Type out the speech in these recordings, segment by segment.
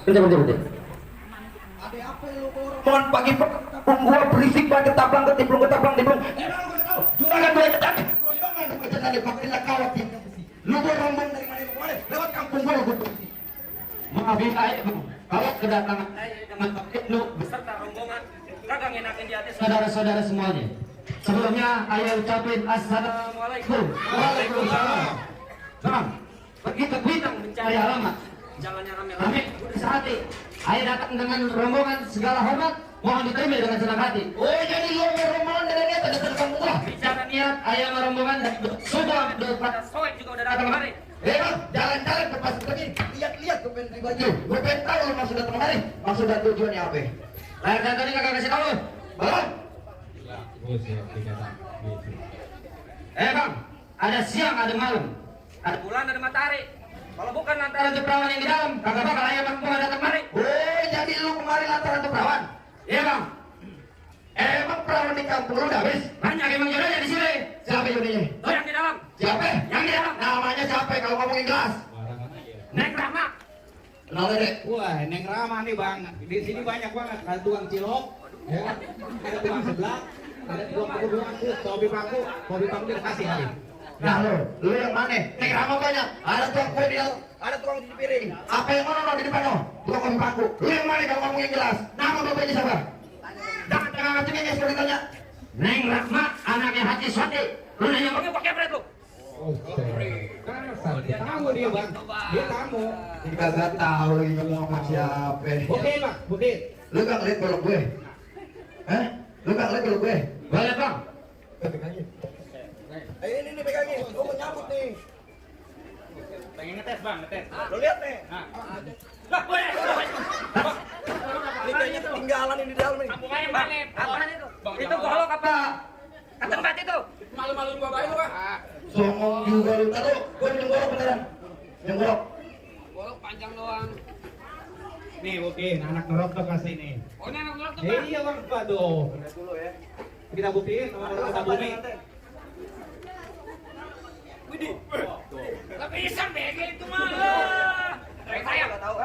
Bentar. Ada apa lu mohon pagi gua berisik banget ketaplang ketiplung. Juragan gue ketak. Jangan kebetulan dipakai kawat ini. Lu gua rombong dari mana kemarin lewat kampung gua berisik. Maafin saya kalau kedatangan saya dengan Pak Ibnu beserta rombongan kagak ngenakin di hati saudara-saudara semuanya. Sebelumnya ayah ucapin assalamualaikum. Waalaikumsalam. Bang, pergi ke Bintang mencari alamat. Jalannya rame-rame, udah sehati. Ayah datang dengan rombongan segala hormat, mohon diterima dengan senang hati. Oh, jadi lu rombongan dari niat ada datang gua. Bicara niat, ayah sama rombongan dan sudah pada soek juga udah datang kemari. Bang, jalan-jalan ke pasar tadi, lihat-lihat gue pengen baju. Gue pengen tahu lu maksud datang kemari. Maksud dan tujuannya apa? Lahir dan tadi kagak kasih tahu. Belum? Bang, ada siang, ada malam, ada bulan, ada matahari. Kalau bukan lantaran tuh perawan yang di dalam, kagak bakal ayah bang datang kemari. Oh, jadi lu kemari lantaran tuh perawan? Iya bang. Emang perawan di kampung lu udah habis? Banyak emang jodohnya di sini. Siapa jodohnya? Oh, yang di dalam. Siapa? Yang di dalam. Namanya siapa kalau ngomongin jelas? Neng Rama. Kenapa dek? Wah, Neng Rama nih bang. Di sini banyak banget. Ada tukang cilok, ya kan? Ada tukang seblak, ada tukang paku, topi paku dikasih hari. Nah lu yang mana? Neng Rama banyak. Ada tukang kue di dalam, ada tukang cuci piring. Apa yang mana di depan lo? Tukang kopi paku. Lu yang mana kalau ngomongin jelas? Nama bapaknya siapa? Jangan ngacungnya sekali tanya. Neng Rahma, anaknya Haji Swati. Lu nanya pakai apa itu? Oh, dia tamu dia bang. Dia tamu. Jadi kagak tahu lagi ngomong sama siapa. Oke bang, oke. Lu gak ngeliat golok gue? Hah? Lu gak ngeliat golok gue? Gak liat bang. Pegangin. Ini nih pegangin. Gue mau nyambut nih. Pengen ngetes bang, ngetes. Lu lihat nih. Lah, boleh. Ini kayaknya ketinggalan ini di dalam nih. Kampung ayam bang, apaan itu? Itu golok apa? Tempat itu. Malu-maluin gua bayi lu bang. Songong juga lu. Taruh, gue minum golok beneran. Minum golok. Golok panjang doang. Nih oke, anak ngerok tuh kasih nih. Oh ini anak golok tuh bang. Iya bang, waduh. Dulu ya. Kita buktiin sama kita bumi. Widih. Tapi iseng bege itu mah. Saya Enggak tahu.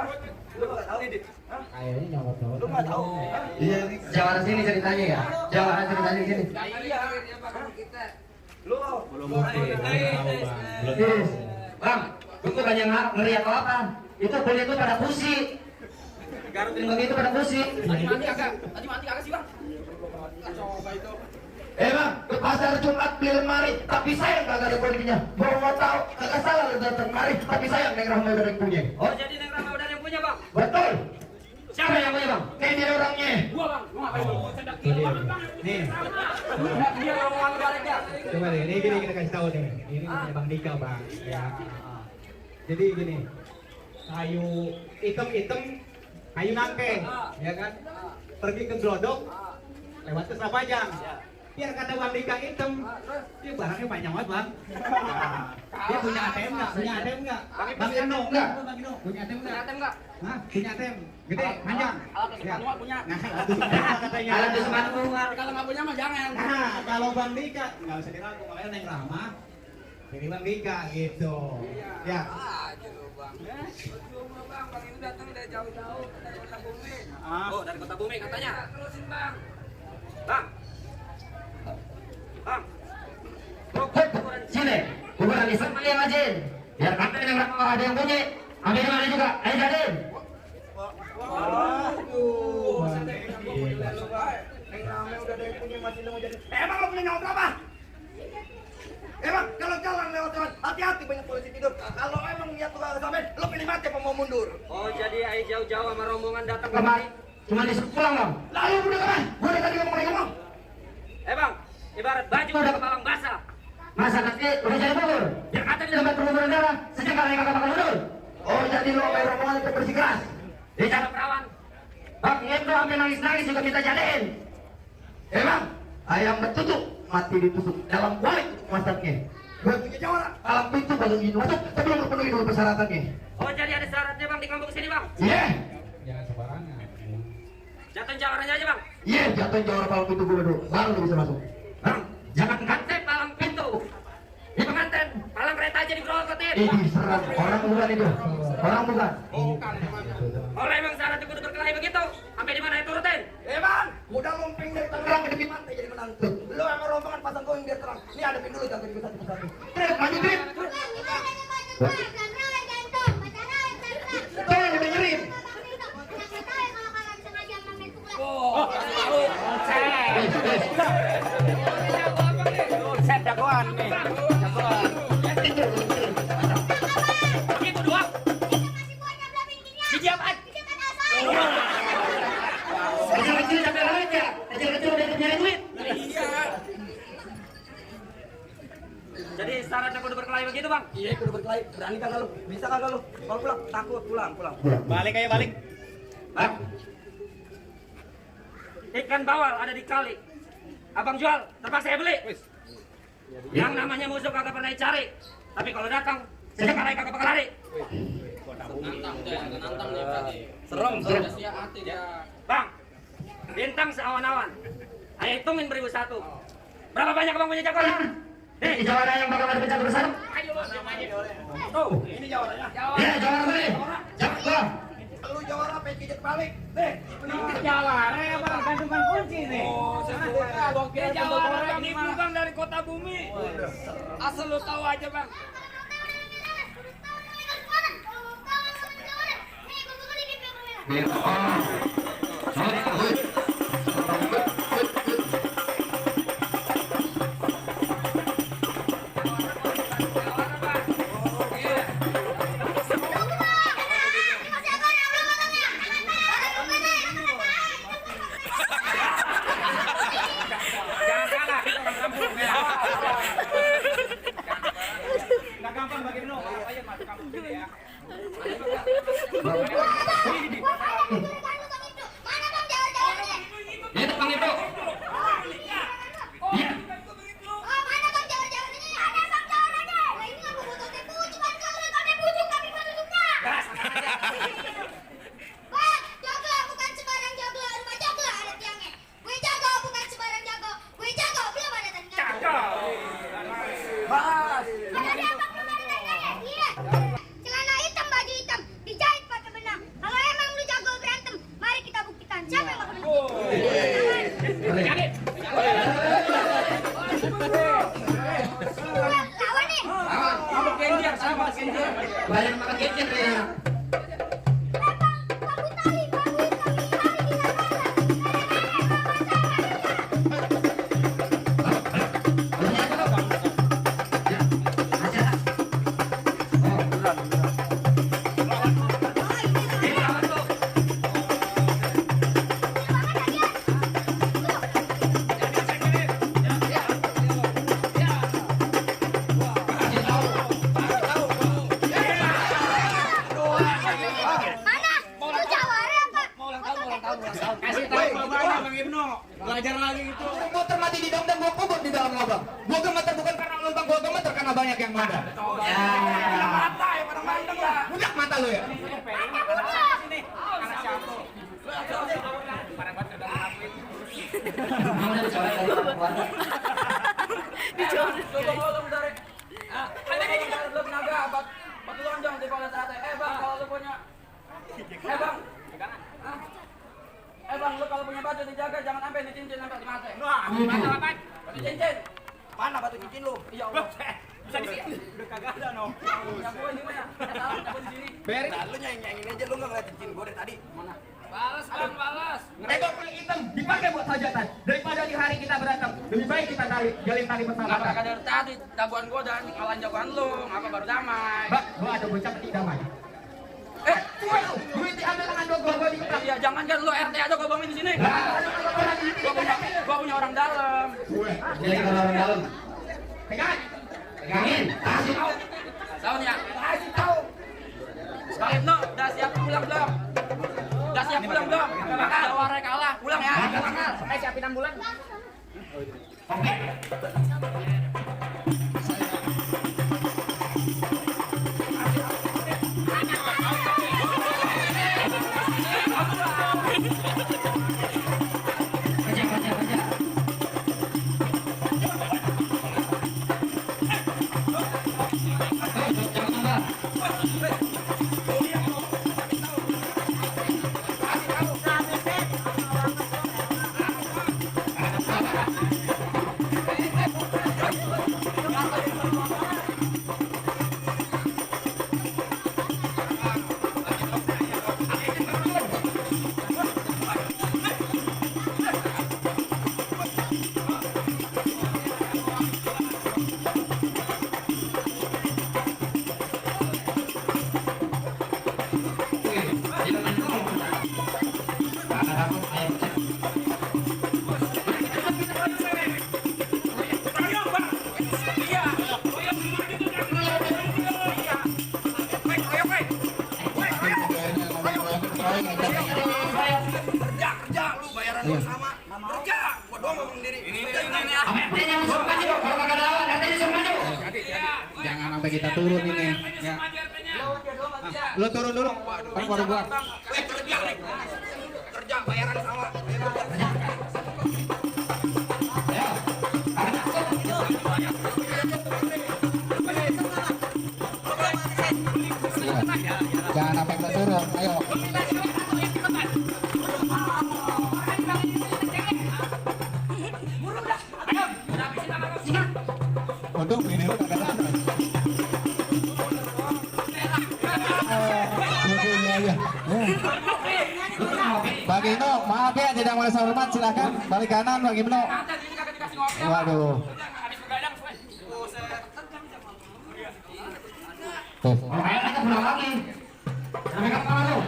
Lu enggak tahu ini. Kayaknya nyawat-nyawat. Lu enggak tahu. Iya, jangan sini ceritanya ya. Jangan ceritanya di sini. iya dia bakal kita. Lu Belum bukti, belum tahu bang. Belum Yes. Bang, lu tuh banyak ngeri atau apa? Itu kulit itu pada pusi. Garut ini begitu pada pusi. Tadi mati agak sih bang. Coba itu. Bang, ke pasar Jumat beli lemari, tapi sayang kagak ada kualitasnya. Gua mau tahu, kagak salah lu datang kemari, tapi sayang Neng Rahma udah ada yang punya. Oh jadi Neng Rama udah ada yang punya bang? Betul. Siapa yang punya bang? Kayak dia orangnya. Gua bang. Gua ngapain bang? Gua sedang gila banget bang. Nih, Dia rombongan baliknya. coba deh, ini gini kita kasih tahu nih. Ini namanya Bang Dika bang. Ya. Jadi gini, kayu hitam, kayu nangke, ya kan? Pergi ke Glodok, lewat ke Serapajang. Biar kata Bang Dika hitam, dia barangnya panjang banget bang. Dia punya ATM nggak? Punya ATM nggak? Bang Ino nggak? Bang Ino punya ATM nggak? Ternyata enggak. Hah? Punya ATM gede, panjang. Alat tusuk manual punya. Nah, alat tusuk manual katanya. Alat tusuk manual. Kalau nggak punya mah jangan. Nah, kalau Bang Dika nggak usah diragu, makanya Neng Rama pilih Bang Dika gitu. Ya. Aja lu bang. Cuma bang, bang ini datang dari jauh-jauh dari kota bumi. Oh dari kota bumi katanya. Terusin bang. Bang. Bang. Sini, kuburan Islam yang ngajin. Biar kata Neng Rahma ada yang punya. Ambil di mana juga, ayo jadiin. Waduh. Neng Rahma udah ada yang punya masih mau jadi. Emang lo punya nyawa berapa? Emang kalau jalan lewat jalan hati-hati banyak polisi tidur. Kalau emang lihat tukang sampai lo pilih mati apa mau mundur? Oh jadi ayo jauh-jauh sama rombongan datang Kemari, cuma disuruh pulang bang. Lalu udah kemana? Gue udah tadi ngomong. bang, ibarat baju udah kepalang basah. Masa nanti udah jadi bubur? Yang kata di tempat perumuran darah, sejak kali kakak bakal mundur. Oh jadi lo main rombongan itu bersikeras? Di cara perawan. Bang, itu sampai nangis-nangis juga minta jadiin. Bang, ayam bertutup, mati ditusuk dalam kuali masaknya. Gue punya jawara, alam pintu baru ingin masuk, sebelum memenuhi dulu persyaratannya. Oh jadi ada syaratnya bang di kampung sini bang? Iya. Jangan sembarangan. Jatuhin jawarannya aja bang. Iya, jatuhin jawara palang pintu gue dulu, baru lu bisa masuk. Bang, jangan kanten palang pintu. Di pengantin, palang kereta aja digerogotin. Ini serang, orang bukan itu. Orang bukan. Bukan. Kalau emang syaratnya kudu berkelahi begitu, sampai di mana ya turutin? Bang, udah lompeng dari Tangerang ke pantai jadi menantu. Lu emang rombongan pasang koin biar terang. Ini hadapin dulu jangan ribut satu persatu. Trip, maju trip. Tuh, udah nyerim. Oh, tahu. Set jagoan nih. Jagoan. Itu doang. Biji apaan? Kecil-kecil sampai duit ya. Kecil-kecil udah nyari duit. Iya. Jadi syaratnya kudu berkelahi begitu, Bang? Iya, kudu berkelahi. Berani kagak lu? Bisa kagak lu? Kalau pulang, takut pulang. Balik aja balik. Bang, Ikan bawal ada di kali. Abang jual, terpaksa saya beli. Yang namanya musuh kagak pernah dicari. Tapi kalau datang, saya kagak bakal lari. serem. Bang, bintang seawan-awan. Ayo hitungin 1001. Berapa banyak abang punya jagoan? Nih, jawara yang bakal berpecah bersama. Ayo bang, Tuh, ini jawaranya. Iya, jawara balik. Jawara. Lu jawara pijit balik. Nih, Jawara bang, gantungan kunci nih. Ini jawara bang, ini bukan dari kota bumi. Asal lu tahu aja bang. Jangan kalah, kita orang kampung. Nggak gampang bagi Beno. Apa aja masuk kampung sini ya. itu Bang Ibro. Iya. Bas. Celana hitam, baju hitam, dijahit pakai benang. Kalau emang lu jago berantem, mari kita buktikan siapa yang bakal menang. Lawan nih. Kamu kenjer, sama kenjer. Banyak makan gadget ya. Kamu tali, kamu hitam, mari kita kalah. Mana? Lu jawara apa? Kasih tahu babanya bang Ibnu. Belajar lagi itu. Motor mati di dalam dan gua kubur di dalam abang. Gua gemeter bukan karena numpang, gua gemeter karena banyak yang ada. Ya. Mata ya, pada manteng ya. Budak mata lu ya. Bang, lu kalau punya batu dijaga, jangan sampai di cincin sampai di mata. Batu apa? Batu cincin. Mana batu cincin lu? Iya Allah. Bisa di sini. Udah kagak ada no. Yang gua di mana? Salah, di sini. Beri. Lu nyanyi aja lu enggak ngeliat cincin gua dari tadi. Mana? Balas, Bang, balas. Tembok kulit hitam dipakai buat hajatan. Daripada di hari kita berantem, lebih baik kita jalin tali Ngapa persahabatan. kagak dari tadi jagoan gua dan kawan jagoan lu, ngapa baru damai? Mbak, gua ada bocah petik damai. Duit diambil tangan gua dikeplak. Iya, jangan kan lu RT aja gua bohongin di sini. Gua punya orang dalam. Jadi kalau orang dalam. Pegangin. Kasih tahu. Tahu nih ya? Kasih tahu. Bang Ibnu, udah siap pulang belum? Udah siap pulang belum? Bakal warai kalah, pulang ya. Siapin ambulan. Kerja lu bayaran lu sama. Kerja, gua doang ngomong sendiri. Ini. Artinya suruh maju kalau kagak ada lawan, artinya suruh maju. Jangan sampai kita turun ini. Ya. Lo turun dulu. Baru gua. Kerja nih. Kerja bayaran sama. Jangan sampai kita turun. Ayo. Untuk ini udah kata. Iya. Bagi Ibnu, maaf ya tidak boleh hormat, silakan balik kanan Bagi Ibnu. Waduh. Tuh. Ayo kita pulang lagi. Sampai kapan lu?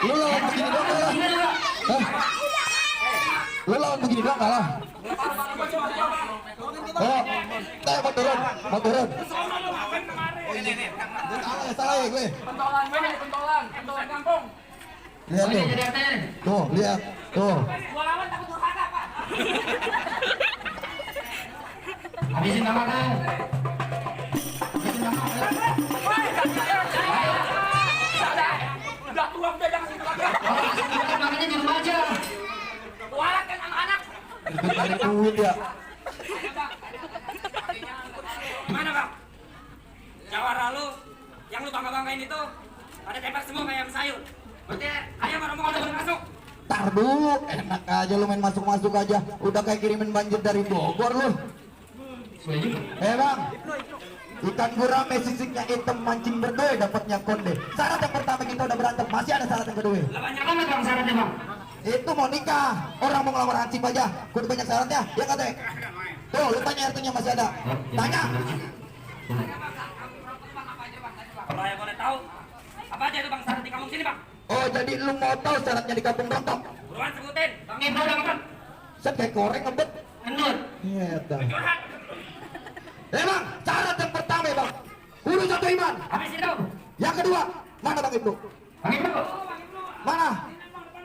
Lu lawan begini doang kalah. Lu lawan begini doang kalah. Oh, mau turun. Salah ya gue. Pentolan kampung. Lihat tuh. Tuh, lihat. Tuh. Gua lawan takut durhaka, Pak. Habisin nama kau. Udah tua udah jangan situ lagi. Makanya di rumah aja. Walat kan anak-anak. Cari duit ya. Gimana, Bang? Jawara lu yang lu bangga-banggain itu pada tembak semua kayak ayam sayur. Berarti ayam ngomong udah boleh masuk. Tar dulu, enak aja lu main masuk-masuk aja. Udah kayak kirimin banjir dari Bogor lu. Bang, ikan gurame sisiknya hitam mancing berdua dapatnya konde. Syarat yang pertama kita udah berantem, masih ada syarat yang kedua. Lah banyak banget bang syaratnya bang. Itu mau nikah, orang mau ngelamar hansip aja, kudu banyak syaratnya, ya kata. Tuh, lu tanya RT-nya masih ada. Tanya. Kalau yang boleh tahu, apa aja itu Bang syarat di kampung sini, Bang? Oh, jadi lu mau tahu syaratnya di kampung Rontok? Buruan sebutin. Bang Ibnu udah makan. Set kayak koreng ngebet. Endut. Iya, dah. Curhat. Bang, syarat yang pertama bang, kudu satu iman. Habis itu. Yang kedua, mana Bang Ibnu? Bang Ibnu. Mana?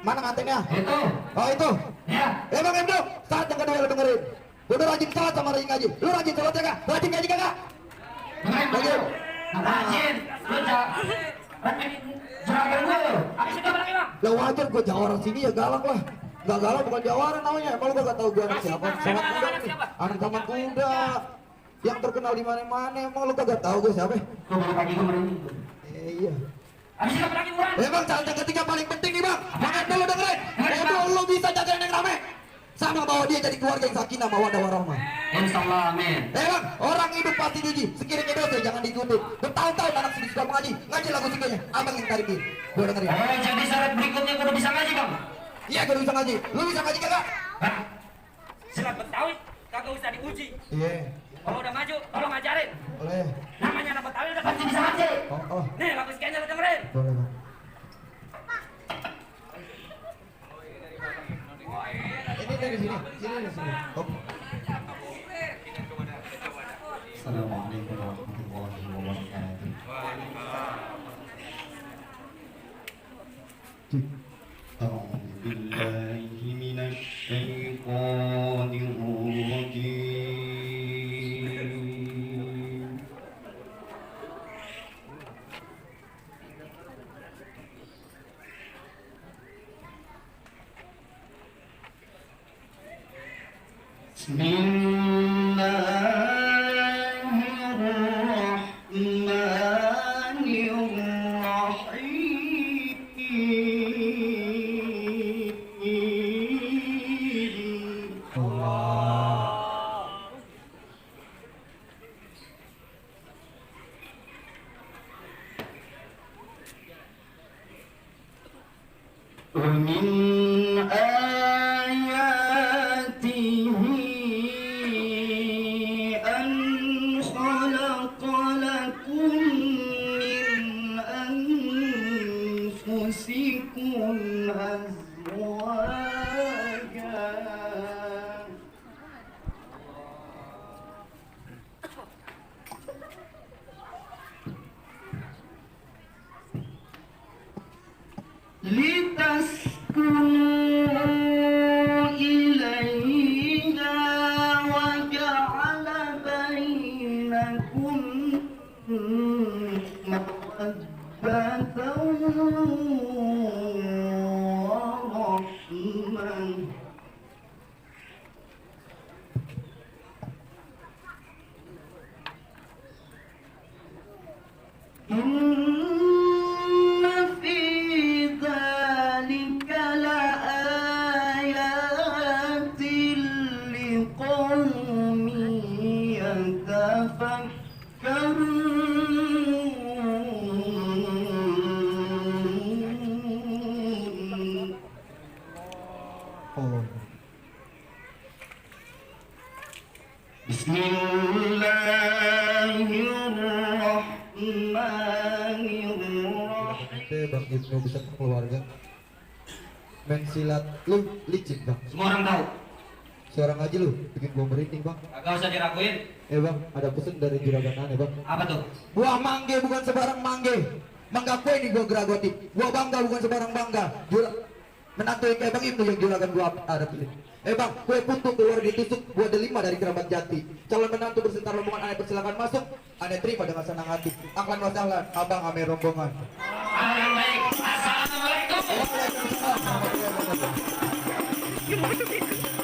Mana ngantennya? Itu. Oh itu. Ya. Bang Ibnu, syarat yang kedua lu dengerin. Udah rajin sholat sama rajin ngaji. Lu rajin sholat ya kak? Rajin ngaji kagak? Dengerin Bang Ibnu. Rajin. Lu seragam gue. Habis itu apa lagi, Bang? Lah wajar gua jawara sini ya galak lah. Gak galak bukan jawara namanya. Emang lu gak tau gua anak siapa? Sama kuda nih. Anak sama kuda. Yang terkenal di mana-mana. Emang lu kagak tahu gua siapa? Tuh baru pagi gue merinding. Iya. Habis itu apa lagi buruan? Bang, syarat yang ketiga paling penting nih bang. Bang dulu dengerin. Itu lu bisa jagain yang rame. Sama bawa dia jadi keluarga yang sakinah mawaddah warahmah. Insyaallah amin. Bang, orang hidup pasti diuji. Sekiranya dosa jangan diikuti. Bertahun-tahun anak sedih suka mengaji. Ngaji lagu sikanya. Abang yang tarikin. Gua dengerin. Jadi syarat berikutnya kudu bisa ngaji bang. Iya, gua bisa ngaji. Lu bisa ngaji kagak? Hah? Silat Betawi kagak usah diuji. Iya. Kalau udah maju, tolong ngajarin. Boleh. Namanya anak Betawi udah Pasti bisa ngaji. Oh. Nih, lagu sikanya lu dengerin. Boleh bang. Ini dari sini. Sini dari sini. Oh. Assalamualaikum warahmatullahi wabarakatuh. A'udzu billahi minasy الشيطان الرجيم بسم الله الرحمن الرحيم ومن آياته أن خلق لكم من أنفسكم أزواجا لتسكنوا إليها وجعل بينكم مودة ورحمة إن في ذلك لآيات لقوم يتفكرون بسم الله الرحمن الرحيم Nanti Bang Ibnu bisa ke keluarga. Main silat lu licik bang. Semua orang tahu. Seorang aja lu bikin gua merinding bang. Gak usah diraguin. Bang, ada pesan dari juragan aneh bang. Apa tuh? Buah mangge bukan sebarang mangge. Mangga kue ini gua geragoti. Buah bangga bukan sebarang bangga. Menantu yang kayak bang Ibnu yang juragan gua ada pilih. Bang, kue putu keluar ditusuk. Gua delima dari kerabat jati. Calon menantu bersentar rombongan aneh persilakan masuk. Aneh terima dengan senang hati. Aklan wasahlan, abang ame rombongan. Yang baik. Assalamualaikum. Waalaikumsalam.